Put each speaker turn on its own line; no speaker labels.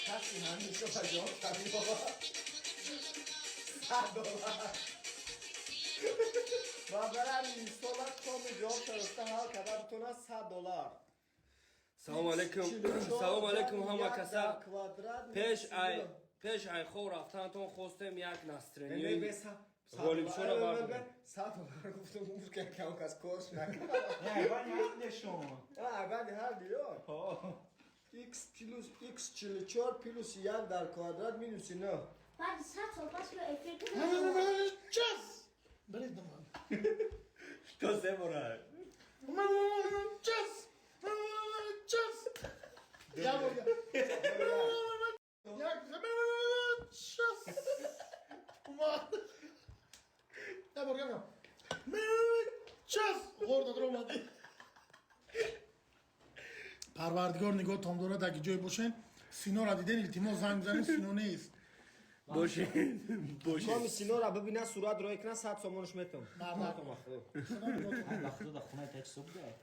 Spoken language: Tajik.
Каси ҳамиша ба ҷавоб намеёбад. 100 доллар. Ва барои мисола коми ҷавоб шароста ҳал карда битонад, 100 доллар.
Салом алейкум. Салом алейкум, ҳама каса. Пеш ай пеш ай хоб рафтанатон хостем як настроение ғолибшоро бардорем.
100 доллар гуфтам, умр ки кам кас корш накард.
Не, бани ҳақдешон.
Баъди ҳар диё. X плюс x 44 плюс як дар квадрат минуси 9.
Баъди 100 сол пас ё эфир кунам.
Час! Бред ман.
То се бора.
Час! Час! Я бор. Як час! Ума. Я бор, я. Час! Ғор дадро омадӣ. Парвардигор нигоҳтон дорад, аги ҷой бошен. Синора диден, илтимос, занг бизанед, Сино нест.
Бошед. Бошед.
Коми Синора бибина, сурат рои кина, 100 сомонаш метам.
Мардак.
Ба худо, да хонаи та чизо буда.